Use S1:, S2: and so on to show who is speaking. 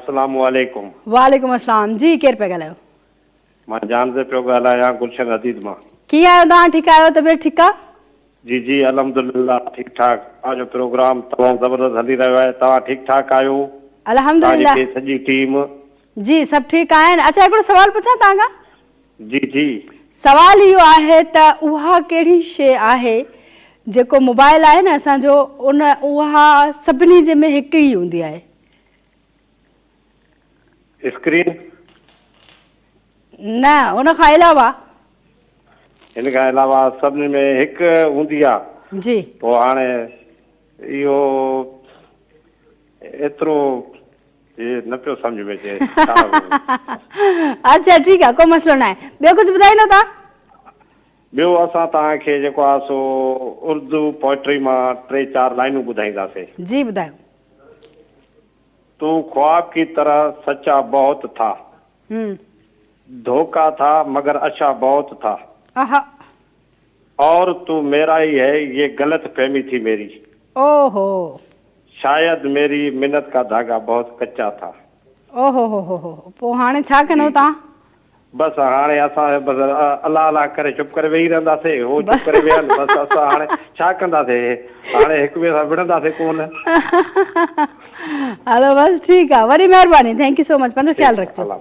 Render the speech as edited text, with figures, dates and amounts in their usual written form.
S1: السلام عليڪم.
S2: وعليڪم السلام جي ڪير پيا ڳالهايو.
S1: مان جهانزيب پيو ڳالهايان گلشن حديد مان.
S2: ڪيئن آهيو توهان ٺيڪ آهيو طبيعت ٺيڪ آ.
S1: جي جي الحمدلله ٺيڪ ٺاڪ توهان جو پروگرام تمام زبردست هلي رهيو آهي توهان ٺيڪ ٺاڪ آهيو توهان جي
S2: الحمدلله
S1: ٽي سڄي ٽيم.
S2: جي سڀ ٺيڪ آهن اڇا هڪڙو سوال پڇان توهان کان.
S1: جي جي.
S2: سوال اهو آهي ته اها ڪهڙي شيء آهي جيڪو موبائل آهي نه اسان جو ان اها سڀني جي ۾ هڪ ئي هوندي آهي.
S1: اسڪرين.
S2: نه ان کان علاوه.
S1: ان کان علاوه سڀني ۾ هڪ هوندي آ.
S2: جي.
S1: پوء هاڻي اهو ايترو هي نه پيو سمجهه ۾ اچي ڇا.
S2: اڇا ٺيڪ آ ڪو مسئلو ناهي ٻيو ڪجهه ٻڌائيندو توهان.
S1: ٻيو اسان توهان کي جيڪو آ سو اردو پوئٽري مان ٽي چار لائنون ٻڌائينداسي.
S2: جي ٻڌايو.
S1: تو خواب ڪي طرح سچا بهت ٿا. ڌوڪا ٿا مگر اڇا بهت ٿا.
S2: اها.
S1: اور تو ميرا ئي هي يي غلط فهمي ٿي ميري.
S2: اوهو.
S1: شايد ميري منت ڪا ڌاڳا بهت ڪچا ٿا.
S2: اوهو هو هو هو پوء هاڻي ڇا ڪندو
S1: جي جي
S2: توهان؟
S1: بس هاڻي اسان بس الله الله ڪري چپ ڪري ويهي رهنداسي هو چپ ڪري ويهن بس اسان هاڻي ڇا ڪنداسي هاڻي هڪ ٻئي سان وڙهنداسي ڪونه.
S2: هلو بس ٺيڪ آ وڏي مهرباني thank you سو مچ پنهنجو
S1: ٺيڪ
S2: خيال
S1: آ
S2: رکجو.
S1: الله.